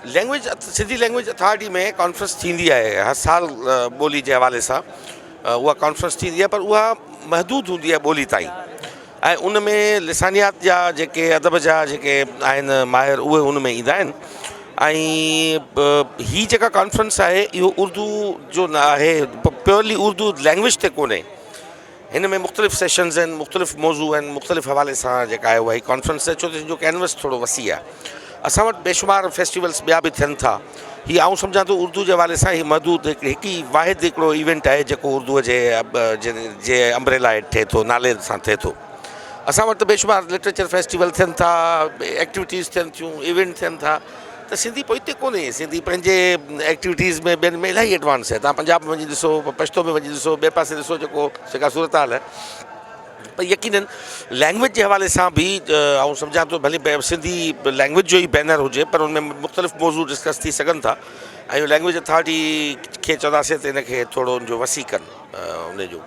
Language Sindhi language authority ۾ conference ٿيندي آهي هر سال ٻولي جي حوالي سان اها ڪانفرنس ٿيندي آهي پر اها محدود هوندي آهي ٻولي تائين ۽ ان ۾ لسانيات جا جيڪي ادب جا جيڪي آهن ماهر اهي ان ۾ ايندا آهن ۽ هي جيڪا ڪانفرنس آهي اهو اردو جو نه آهي پيورلي اردو لينگويج تي ڪونهي هن ۾ مختلف سيشنز آهن مختلف موضوع آهن مختلف حوالي سان جيڪا آهي اها هي ڪانفرنس آهي ڇو ته هن جو ڪينوس ٿورو وسيع آهي اسان وٽ بيشمار فيسٽيولس ٻيا به ٿين ٿا هي آئون سمجهان ٿو اردو جي حوالي سان هي محدود هڪ ئي واحد هڪڙو ايونٽ آهي جيڪو اردو جي جي امبريلا هيٺ ٿئي ٿو نالي سان ٿئي ٿو اسان وٽ ته بيشمار لٽريچر فيسٽيول ٿين ٿا ايڪٽيوٽيز ٿين ٿيون ايونٽ ٿين ٿا ته سنڌي پوئتي ڪونهي سنڌي پنهنجي ايڪٽيوٽيز ۾ ٻين ۾ الاهي ايڊوانس آهي تان پنجاب ۾ وڃي ڏسو پشتو ۾ وڃي ڏسو ٻئي پاسي ڏسو جيڪو جيڪا صورت حال آهي پر يقينن لينگويج جي حوالي سان به آئون سمجهان ٿو ڀلي سنڌي لينگويج جو ئي بينر هجي پر ان ۾ مختلف موضوع ڊسڪس ٿي سگهن ٿا ۽ لينگويج اٿارٽي کي چونداسين ته ان کي ٿورو ان جو وسيع ڪن ان جو.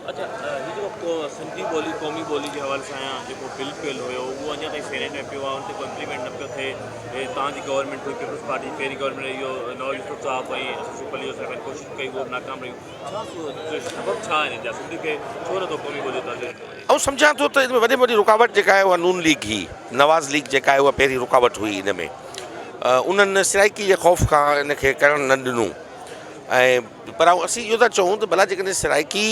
اچا هي جيڪو سنڌي ٻولي قومي ٻولي جي حوالي سان يا جيڪو بل پيل هيو اهو اڃا تائين سينيٽ ۾ پيو آهي ان تي ڪو امپليمينٽ نه پيو ٿئي هي توهان جي گورنمينٽ هئي پيپلز پارٽي جي پهرين گورنمينٽ اهو نواز يوسف صاحب ۽ اسد پليجو صاحب ڪوشش ڪئي اهو به ناڪام رهيون ڇا سبب ڇا آهن جا سنڌ کي ڇو نٿو قومي ٻولي جو درجو ڏنو وڃي؟ آئون سمجهان ٿو ته ان ۾ وڏي ۾ وڏي رڪاوٽ جيڪا آهي اها نون ليگ هئي نواز ليگ جيڪا آهي اها پهرين رڪاوٽ هئي ان ۾ انهن سرائيڪي جي خوف کان ان کي ڪرڻ نه ڏنو ۽ پر آئون اسين اهو ٿا چئون ته ڀلا جيڪڏهن سرائيڪي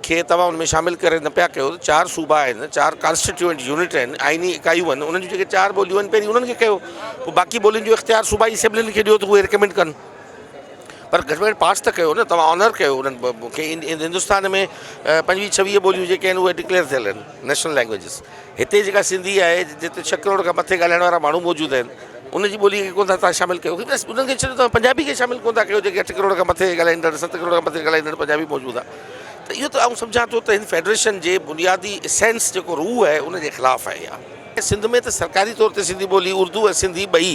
کي توهان ان ۾ شامل ڪري نه پيا ڪيو ته چار صوبا آهن چار ڪانسٽيٽيوئنٽ يونٽ آهن آئيني اڪائيون آهن انهن جون جيڪي چار ٻوليون آهن پهرين انهن کي ڪيو پوء باقي ٻولين جو اختيار صوبائي اسيمبلين کي ڏيو ته اهي ريڪمينڊ ڪن پر گهٽ ۾ گهٽ پاس ته ڪيو نه توهان آنر ڪيو انهن کي هندستان ۾ پنجويهه ڇويهه ٻوليون جيڪي آهن اهي ڊڪليئر ٿيل آهن نيشنل لينگويجز هتي جيڪا سنڌي آهي جتي ڇهه ڪروڙ کان مٿي ڳالهائڻ وارا ماڻهو موجود آهن ان جي ٻولي کي ڪونه ٿا توهان شامل ڪيو بس انهن کي ڇڏيو توهان پنجابي کي شامل ڪونه ٿا ڪيو جيڪي اٺ ڪروڙ کان مٿي ڳالهائيندڙ ست ڪروڙ کان مٿي ڳالهائيندڙ پنجابي موجود آهي ته اهو ته آئون سمجهان ٿو ته هن فيڊريشن جي بنيادي اسينس جيڪو روح آهي ان جي خلاف آهي اها سنڌ ۾ ته سرڪاري طور تي سنڌي ٻولي اردو ۽ سنڌي ٻئي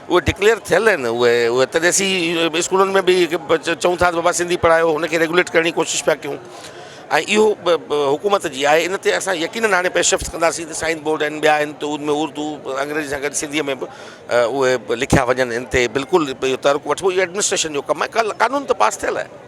اهي ڊڪليئر ٿيل آهن اهي اهي تڏهن اسين اسڪولن ۾ به چئون ٿا ته بابا سنڌي پڙهايو ان کي ريگوليٽ ڪرڻ جي ڪوشش پيا ڪيون ۽ اهو حڪومت جي آهي ان تي اسان يقينن هاڻي پيش رفت ڪنداسين ته سائن بورڊ آهن ٻيا آهن ته ان ۾ اردو انگريزي سان گڏ سنڌيء ۾ به اهي لکيا وڃن ان تي بلڪل اهو تحرڪ وٺبو اهو ايڊمنسٽريشن جو ڪم آهي قانون ته پاس ٿيل آهي.